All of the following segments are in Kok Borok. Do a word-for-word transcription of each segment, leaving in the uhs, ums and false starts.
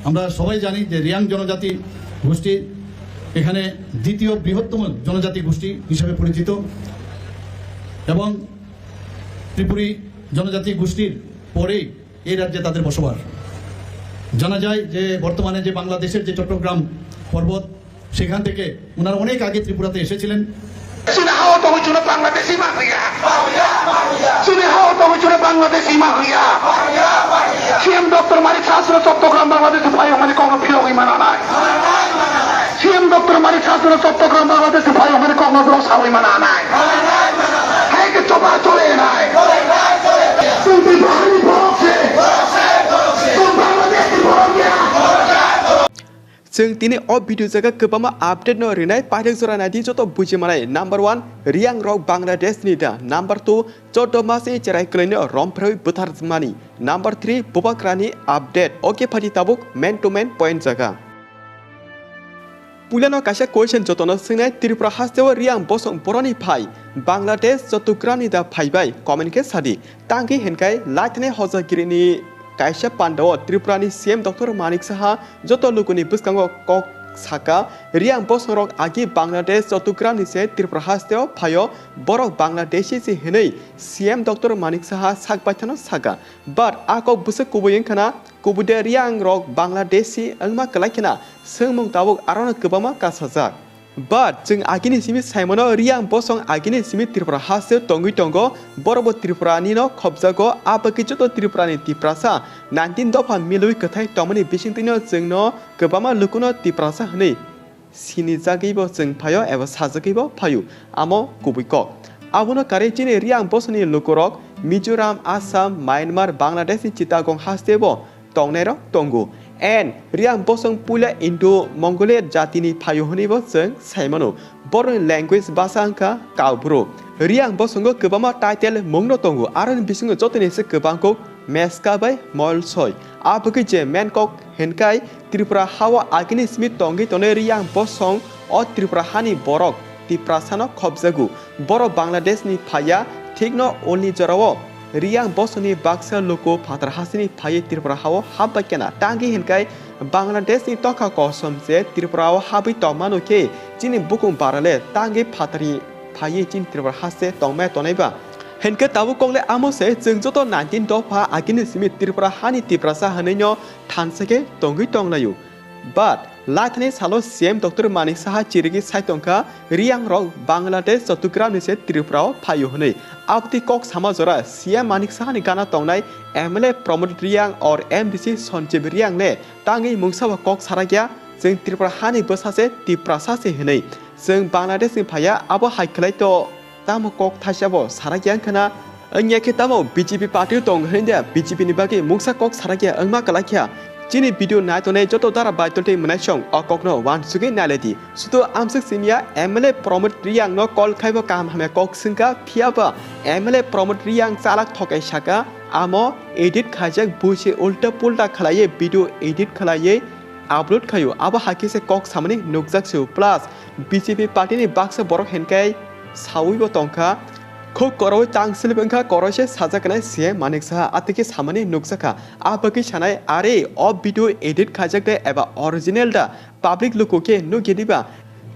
আমরা সবাই জানি যে রিয়াং জনজাতি গোষ্ঠী এখানে দ্বিতীয় বৃহত্তম জনজাতি গোষ্ঠী হিসেবে পরিচিত এবং ত্রিপুরী জনজাতি গোষ্ঠীর পরেই এই রাজ্যে তাদের বসবাস। জানা যায় যে বর্তমানে যে বাংলাদেশের যে চট্টগ্রাম পর্বত, সেখান থেকে ওনারা অনেক আগে ত্রিপুরাতে এসেছিলেন। Chini hao tongwi chwngno Bangladeshi manliya. Chini hao tongwi chwngno Bangladeshi manliya. C M Doctor Manik Saha chwngno Chattogram Bangladeshi phaio hwnmani kokno phiyogwi mana nai. C M Doctor Manik Saha chwngno Chattogram Bangladeshi phaio hwnmani kokno borok sawi mana nai. Hai khe choba chole nai. Chwng Tripurani borok se. Chwng Bangladeshi borok ya. Chwng tini o video jaga kwbangma update no rinai, paithak jora naidi joto buji manai. Number one, Riang rok Bangladesh ni da. Number two, choddo mas ni cherai kwlai no romphreui bwthar mani. Number three, Bubagra ni update. Okay, phaidi tabuk man to man point jaga. Puilano kaisa question jotono swngnai, Tripura hasteo Riang bosong boroni phai Bangladesh Chattogram ni da phaibai? Comment khe sadi. Tangwi hinkai laithani hojagiri ni kaisa pandao Tripura ni C M Doctor Manik Saha joto lukuni bwskango kok saka, Riang bosongrok agi Bangladesh Chattogram ni se Tripura hasteo phaio, borok Bangladeshi se hinwi C M Doctor Manik Saha sak baithano saka. But a kok bwswk kubui wngkhana, kubui de Riang rok Bangladeshi wngma kwlai khena, swngmung tabuk arono kwbangma kasajak. But chwng agini simi saimano, Riang bosong agini simi Tripura haste tongwi tongo, borokbo Tripura nino khopjago, a bagwi joto Tripura ni Tiprasa nineteen dopha milwi kwthai tongmani bisingtwino chwngno kwbangma lukuno Tiprasa hwnwi sinijagwibo chwng phaio eba sajagwibo phaio, amo kubui kok. Abono karwi chini Riang bosongni lukurok Mizoram, Assam, Myanmar, Bangladesh ni Chittagong hastebo tongnairok tongo. And Riang bosong puila Indo-Mongoloid jatini phaio hwnwibo chwng saimano. Borokni language basa wngkha Kaubru. Riang bosongo kwbangma title mungno tongo, aroni bisingo jotoni se kwbang kok Meska bai Molsoi. A bagwi je main kok hinkai Tripura hao agini simi tongwi tonwi Riang bosong o Tripura hani borok Tiprasano khopjago. Borok Bangladesh ni phaiya, thikno ulni jorao Riang bosongni baksa luku phatar hasteni phaiwi Tripura hao hapbai kena. Tangwi hinkai Bangladesh ni tokha kosom se Tripura o habwi tongmano khe chini bukung barale tangwi phatarni phaiwi chini Tripura haste tongmaya tonaiba. Hinkhe tabuk kokle amo se chwng joto nineteen dopha agini simi Tripura hani Tiprasa hwnwino thansa khe tongwi tonglaio. But laithani salo C M Doctor Manik Saha chirigwi sai tongkha, Riang rok Bangladesh Chattogram ni se Tripura o phaio hwnwi. Aboni kok sama jora C M Manik Saha ni gana tongnai M L A Pramod Riang or M D C Sanjeev Riang le tangwi mungsa bo kok sarakya, chwng Tripura hani bwsa se Tiprasa se hwnwi. Chwng Bangladesh ni phaiya, abo hai khlai to tamo kok thaisa bo sarakya wngkhana. Wngya khe tamo B J P party o tong hwnwi de B J P ni bagwi mungsa kok sarakya wngma kwlaikha. Chini video naitongnai joto dara bai tongtwi mwnaisong o kokno uansugwi nailaidi. Sudu amswk simiya M L A Pramod Riang no call khaibo kaham hamya kok swngkha, phiyaba M L A Pramod Riang chalak thokai saka, amo edit khaijak buisi ulta pulta khlaiwi video edit khlaiwi upload khaio, abo hai khe se kok samani nukjak se o. Plus B J P party ni baksa borok hinkai sawibo tongkha, khuk koroi tang slip wngkha, koroi se sajak nai C M Manik Saha, atwkhe samani nukjakha. A bagwi sanai, are o video edit khaijak de eba original da, public luku khe nukya diba?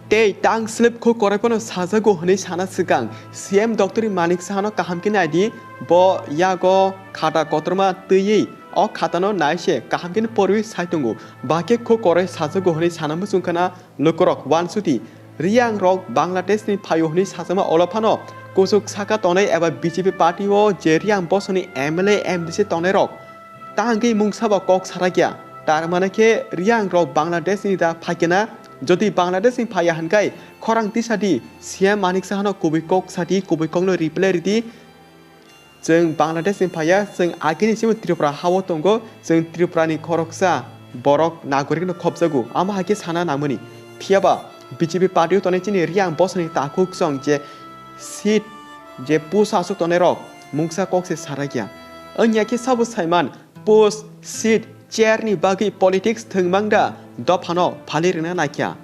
Tei tang slip khuk koroi phano sajago hwnwi sana swkang C M Doctor Manik Sahano kaham khe naidi, bo yago khata kotorma twiwi o khatano nai se kaham khe porwi sai tongo. Ba khe khuk koroi sajago hwnwi sana muchung khana lukurok uansudi. Riang rok Bangladesh ni phaio hwnwi sajama olo phano kuchuk saka tonai eba B J P party o je Riang bosoni M L A, M D C tongnai rok tangwi mungsa bo kok sarakya. Tar mane khe Riang rok Bangladesh ni da phaikena, jodi Bangladesh ni phaiya hinkai khorang tisa di, C M Manik Sahano kubui kok sadi, kubui kokno reply ridi. Chwng Bangladesh ni phaiya, chwng agini simi Tripura hao tongo, chwng Tripura ni khoroksa borok nagorik no khopjago, amo hai khe sana nangmani. Phiyaba B J P party o tonwi chini Riang bosoni takhuk song je seat je post aswk tongnai rok mungsa kok se sarakya. Wngya khe sabo saiman, post, seat, chair ni bagwi politics thwngmang da dophano phali rwna naikha.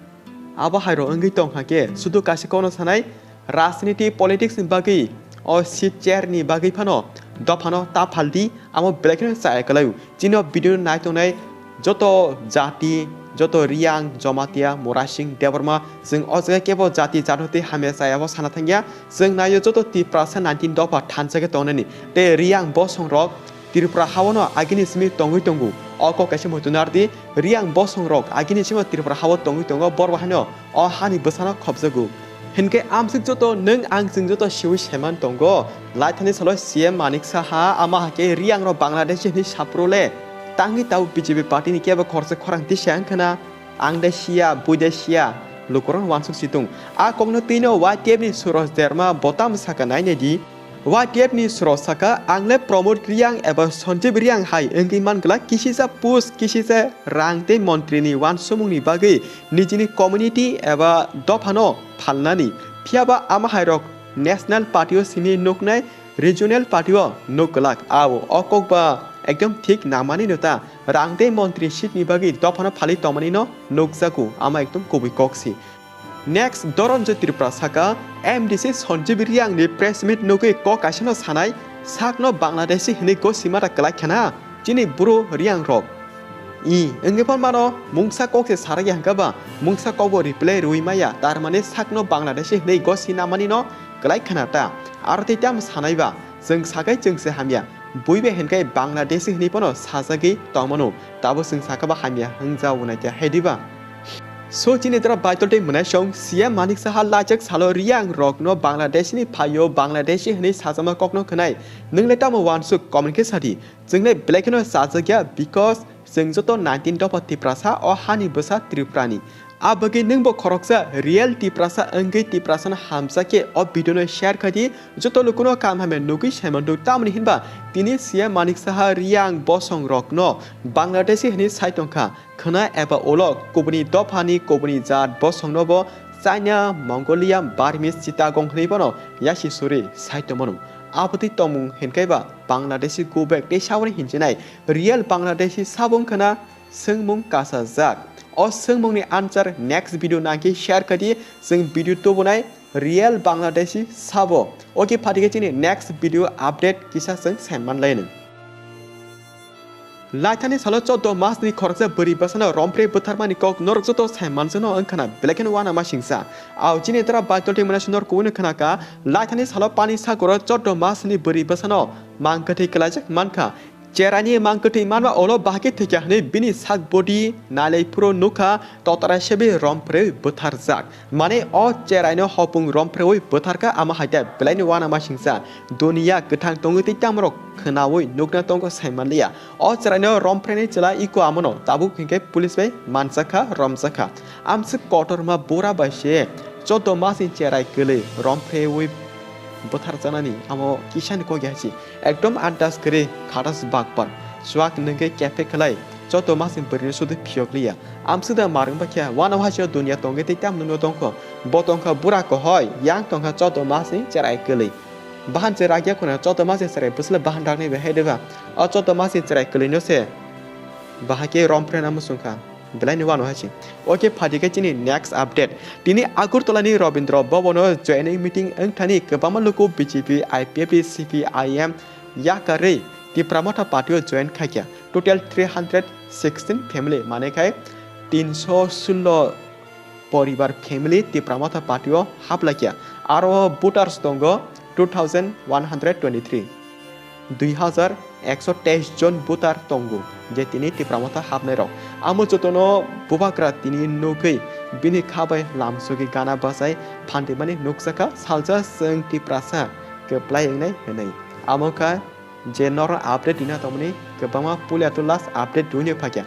Abo hairo wngwi tongkha khe sudu kaisa kokno sanai, rajniti politics ni bagwi o seat chair ni bagwi phano dophano ta phaldi, amo belai kheno chaya kwlaio. Chini o video no nai tongnai Joto jati, joto Riyang, Jomatia, Murasing, Debbarma, chwng o jaga kebo jati jati tei hamya chaya bo sana thangya. Chwng naio joto Tiprasa nineteen dopha thansa khe tongnani. Tei Riyang bosong rok Tripura hao no agini simi tongwi tongo. O kok kaisa muitu nardi, Riyang bosong rok agini simi Tripura hao tongwi tongo, borok haino o hani bwsano khopjago. Hinkhe amswk joto nwng ang chwng joto siwi saiman tongo. Laithani salo C M Manik Saha ama hakhe Riyang rok Bangladeshi hinwi sapro le. Tangwi tabo B J P party ni kebo khorsa khorang tisa wngkhana. Ang de siya, bui de siya, lukurok wansuk situng. A kokno twino Y T F ni Suroj Derma botam saka nainai di. Y T F ni Suroj saka, ang le Pramod Riyang eba Sanjeev Riyang hai wngwi man glak, kisisa post, kisisa rang tei montri ni wansukmung ni bagwi nijini community eba dophano phalnani. Phiyaba ama hai rok national party o simi nuknai, regional party o nuk glak. Ao o kok ba ekdom thik nangmani no ta. Rang tei montri seat ni bagwi dophano phalwi tongmani no nukjago, ama ekdom kubui kok si. Next, Doronjoy Tripura saka, M D C Sanjeev Riyang ni press meet nugwi kok kaisa no sanai, sakno Bangladeshi hinwi gosi mata kwlai khana chini bru Riyang rok. I, wngwi phan mano, mungsa kok se sarakya hwnkha ba, mungsa kok bo reply rwui maya, tar mane sakno Bangladeshi hinwi gosi namani no kwlai khana ta. Aro tei tamo sanai ba, chwng sakai chwng se hamya. Bui bai hinkhe Bangladeshi hinwi phano sajagwi tongmano, tabo chwng sakha ba hamya hwngjao naikha hai diba? So chini dara Baitol tei mwnaisong C M Manik Saha lajak salo Riyang rokno Bangladeshi ni phaio Bangladeshi hinwi sajama kokno khwnai. Nwng le tamo wansuk comment khe sadi. Chwng le belai kheno chajakya because chwng joto nineteen dopha Tiprasa o hani bwsa Tripura ni. A bagwi nwngbo khoroksa real Tiprasa wngwi Tiprasano hamjakhe o video no share khai di, joto lukuno kaham hamya nugwi saimanrw. Tamoni hinba tini C M Manik Saha Riyang bosong rokno Bangladeshi hinwi sai tongkha, khwna eba ulo kubuni dophani kubuni jat bosongnobo China, Mongolia, Burmese, Chittagong hinwi bono yasi suri sai tongmano. Abotwi tongmung hinkhe ba Bangladeshi go back tei saboni hinchinai real Bangladeshi sabo wngkhana. Swngmung kasajak. O swngmungni answer next video nangkhe share khai di, chwng video tubunai real Bangladeshi sabo. Okay, phatikhe chini next video update kisa chwng saimanlainw. Laithani salo choddo masni khoroksa bwrwi bwsano romphre bwtharmani kok norok joto saimanjano wngkhana belai kheno uanamasingcha. Ao chini dara Baitol tei mwnaisong norok kubui no khnakha, laithani salo Pani Sagoro choddo masni bwrwi bwsano mang kwthwi kwlaijak mankha. Cheraini mang kwthwi manma ulo bahai khe thwikha hwnwi bini sak body nailai phuru nukha, totara sebi romphreui bwtharjak. Mane o cheraino hopung romphreui bwtharkha, ama hai da belaini uanamasingcha. Duniya kwthang tongwi tei tamrok khwnaui nukna tongo saimanliya. O cheraino romphrenai chwla iko amono tabuk hinkhe police bai manjakha, romjakha. Amswk kotorma bura bai se choddo masni cherai kwlwi romphreui bwtharjaknani amo kisani kok ya hai se. Ekdom andas kwrwi khatas bakpar. Chuak nwngwi kephe khlai, joto masing bwrwino sudu phiyok liya. Amswkda marwng bakya, uanao hai se duniya tongwi tei tamno no tongkho. Bo tongkha bura kohoi, yang tongkha joto masing cherai kwlwi. Bahan cherai ya khuna joto masing cherai bwswla bahan raknai bai hai deba. O joto masing cherai kwlwino se bahai khe romphrenai muchungkha. Belai ni uanao hai se. Okay, phatikhe chini next update. Tini Agartala ni Rabindra Bhavan o joining meeting wngthani kwbangma luku B J P, I P F T, C P I M yakarwi Tipra Motha party o join khaikha. Total three hundred sixteen family, mane khai tinso sullo poribar family Tipra Motha party o haplaikha. Aro voters tongo two thousand one hundred twenty-three. Dui hazar ekso teis jon voter tongo, je tini Tipra Motha hapnairok. Amo jotono bubagra tini nugwi bini kha bai lamsogwi gana bachai phantimani nukjakha, salsa chwng Tiprasa kwplai wngnai hwnwi. Amo kha je norok update rina tongmani kwbangma puila to last update rwino phaikha.